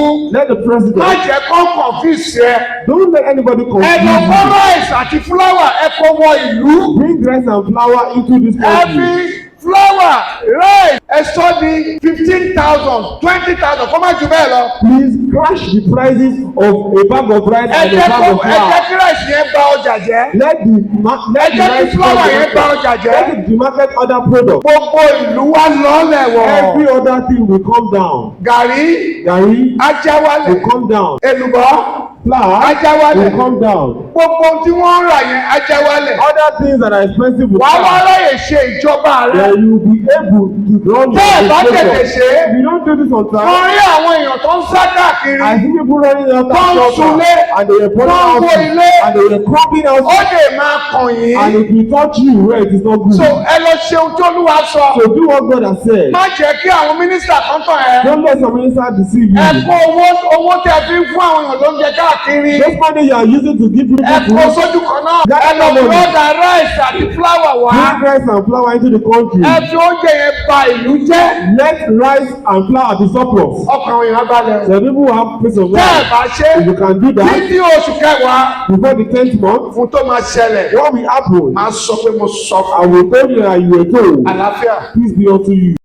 Tinubu, Let the president, má jẹ́ kó confuse ẹ. Don't let anybody Ẹ confuse lọ kó you. Rice àti flour, ẹ kó wọ ìlú. Bring rice and flour into this Ẹ country. fi flour, rice, ẹ sọ di 15,000, 20,000, kó má ju bẹ́ẹ̀ lọ. Please crash the prices of a bag of rice Ẹ and a jẹ́ bag kó of ẹ jẹ́ flour. kí rice yẹn bà ọjà jẹ́. Let Ẹ the jẹ́ kí rice flour spoil the yẹn bà market. ọjà jẹ́. Let it demarket other products. Gbogbo ìlú wa lọ́lẹ̀ wọ̀. Every other thing will come down. Gàrí Garri á já wálẹ̀. will come down. Èlùbọ́ Flour á já wálẹ̀. will come down. Gbogbo ohun tí wọ́n ń rà yẹn á já wálẹ̀. Other things that are expensive will Wàá wá come. ráyè ṣe ìjọba rẹ. Then you will be able to run your Tẹ́ ẹ̀ bá tètè administration. ṣe é. If you don't do this on Mo time, rí àwọn èèyàn tó ń sá káàkiri. I see people running out Tó ń of shelter sunlé. And they were pulling Tó ń out wó ilé. and they were cropping out Ó lè máa kàn yín. and it will touch you where it is not good. So ẹ lọ ṣe ohun tí Olúwa sọ. So do what God has said. Má jẹ́ kí àwọn mínísítà kan tàn ẹ́. Don't let some minister deceive Ẹ you. kó owó tí ẹ fi ń fún àwọn èèyàn lóúnjẹ káàkiri. Those money you are using to give people Ẹ kó food, sójú kan náà. Ẹ lọ fi order rice àti flour wá. bring rice and flour into the country. Ẹ fi oúnjẹ yẹn ba ìlú jẹ́. Let rice and flour be surplus. Ọkàn àwọn èèyàn balẹ̀ o. The people who have peace of Tẹ́ ẹ mind. bá ṣe If you can do that títí oṣù kẹwàá before the 10th month, fún tó máa ṣẹlẹ̀. What will happen? Máa sọ pé mo sọ fún I will tell you that you were told. Àlàáfíà. Peace be unto you.